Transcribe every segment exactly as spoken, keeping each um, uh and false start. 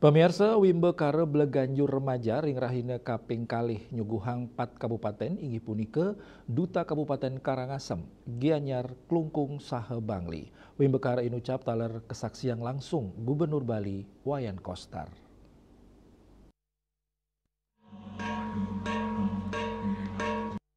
Pamiarsa, Wimbakara Belaganjur Remaja ring rahina kaping kalih nyuguhang pat kabupaten, inggih punika Duta Kabupaten Karangasem, Gianyar, Klungkung, saha Bangli. Wimbakara inucap taler kasaksiang langsung Gubernur Bali, Wayan Koster.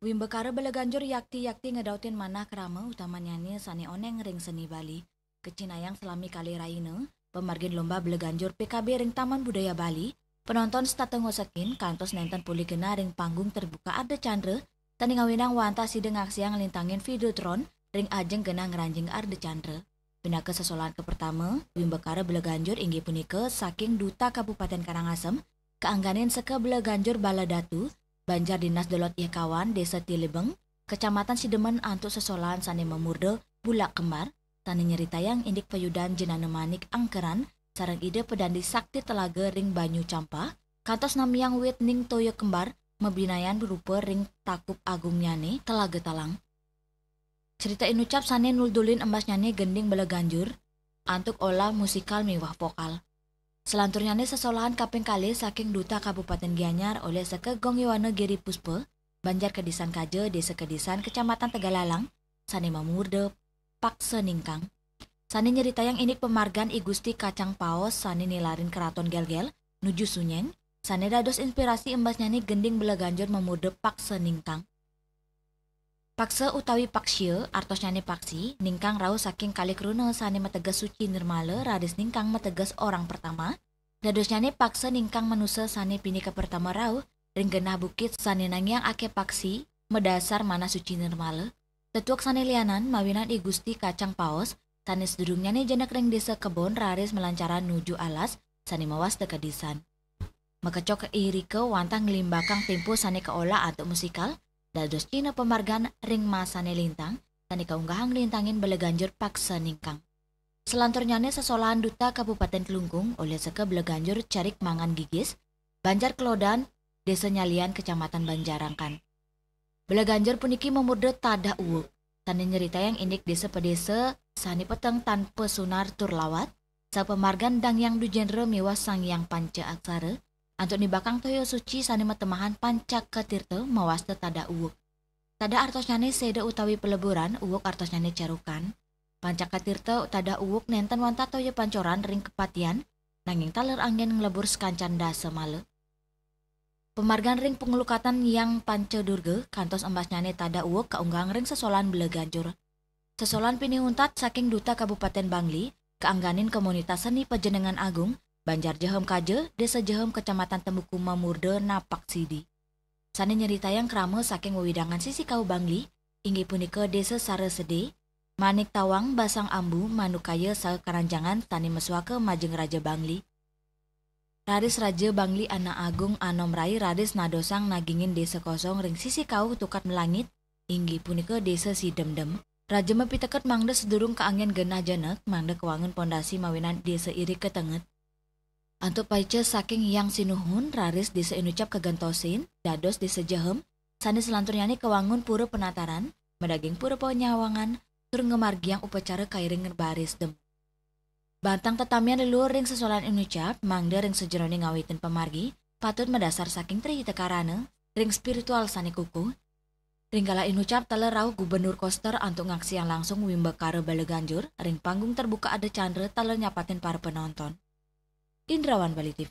Wimbakara Belaganjur yakti-yakti ngedautin manah krama utamannyane sane oneng ring seni Bali. Kacinayang salami kalih rahina, pamargin lomba Belaganjur P K B ring Taman Budaya Bali, penonton setata ngosekin kantos nenten polih genah ring panggung terbuka Ardha Candra, sane ngawinang wantah sida ngaksiang nglintangin Videotron ring ajeng genah ngranjing Ardha Candra. Pinaka sesolahan kapertama, Wimbakara Belaganjur inggih punika saking Duta Kabupaten Karangasem, kaangganin seka Belaganjur Bala Datu, Banjar Dinas Dolot Yekawan, Desa Tilibeng, Kecamatan Sidemen antuk sesolahan sane mamurda Bulak Kembar, sane nyeritayang indik payudan Jenana Manik Angkeran sareng Ida Pedandi Sakti Telaga ring Banyu Campah, kantos namiang wit ning toya kembar mabinayan rupa ring takup agungnyane Telaga Talang. Cerita inucap sane nuldulin embasnyane gending Belaganjur antuk olah musikal miwah vokal. Selanturnyane sesolahan kaping kalih saking Duta Kabupaten Gianyar olih seka Gong Yowana Giri Puspa, Banjar Kedisan Kaja, Desa Kedisan, Kecamatan Tegalalang, sane mamurda Paksa Ningkang. Sane nyeritayang indik pamargan I Gusti Kacang Paos sane nilarin Keraton Gelgel nuju Sunyeng, sane dados inspirasi embasnyane gending Belaganjur mamurda Paksa Ningkang. Paksa utawi paksia, artosnyane paksi, ningkang rauh saking kalih kruna sane mateges suci nirmala, raris ningkang mateges orang pertama. Dadosnyane paksa ningkang manusa sane pinih kapertama rauh ring genah bukit sane nangiang akeh paksi madasar manah suci nirmala. Tetuek sane lianan mawinan I Gusti Kacang Paos sane sadurungnyane jenek ring Desa Kebon raris malancaran nuju alas sane mawasta Kedisan. Makecok irika wantah nglimbakang tempo sane kaolah antuk musikal, dados cihna pamargan ring masane lintang, sane kaunggahang nglintangin Belaganjur Paksa Ningkang. Selanturnyane sesolahan Duta Kabupaten Klungkung olih seka Belaganjur Carik Mangan Gigis, Banjar Kelodan, Desa Nyalian, Kecamatan Banjarangkan. Belaganjur puniki mamurda Tadah Uwuk, sane nyeritayang indik desa-padesa sane peteng tanpa sunar tur lawat, sapamargan Dang Hyang Dujendra miwah Sang Hyang Panca Aksara, antuk nibakang toya suci sane matemahan Pancaka Tirta mawasta Tadah Uwuk. Tadah artosnyane seda utawi peleburan, uwuk artosnyane cerukan. Pancaka Tirta Tadah Uwuk nenten wantah toya pancoran ring kapatian, nanging taler anggen nglebur sakancan dasa mala. Pamargan ring panglukatan Hyang Panca Durga, kantos embasnyane Tadah Uwuk kaunggahang ring sesolahan Belaganjur. Sesolahan pinih untat saking Duta Kabupaten Bangli, kaangganin komunitas seni Pajenengan Agung, Banjar Jehem Kaja, Desa Jehem, Kecamatan Tembuku mamurda Napak Sidi. Sane nyeritayang krama saking wewidangan sisi kau Bangli, inggih punika Desa Sarasede, Manik Tawang, Basang Ambu, Manukaya, saha Karanjangan sane masuaka majeng Raja Bangli. Raris Raja Bangli Anak Agung Anom Rai raris nadosang nagingin Desa Kosong ring sisi kau tukad melangit, inggih punika Desa Sidemdem. Raja mapiteket mangda sadurung kaanggen genah jenek, mangda kawangun pondasi mawinan desa irika tenget. Antuk paica saking Hyang Sinuhun, raris desa inucap kagentosin dados Desa Jehem, sane selanturnyane kawangun pura penataran, madaging pura panyawangan, tur ngamargiang upacara kairing baris dem. Bantang tetamian leluhur ring sesolahan inucap, mangda ring sajeroning ngawitin pamargi, patut madasar saking Tri Hita Karana, ring spiritual sane kukuh. Ring kala inucap taler rauh Gubernur Koster antuk ngaksiang langsung Wimbakara Balaganjur ring panggung terbuka Ardha Candra taler nyapatin para penonton. Indrawan Bali T V.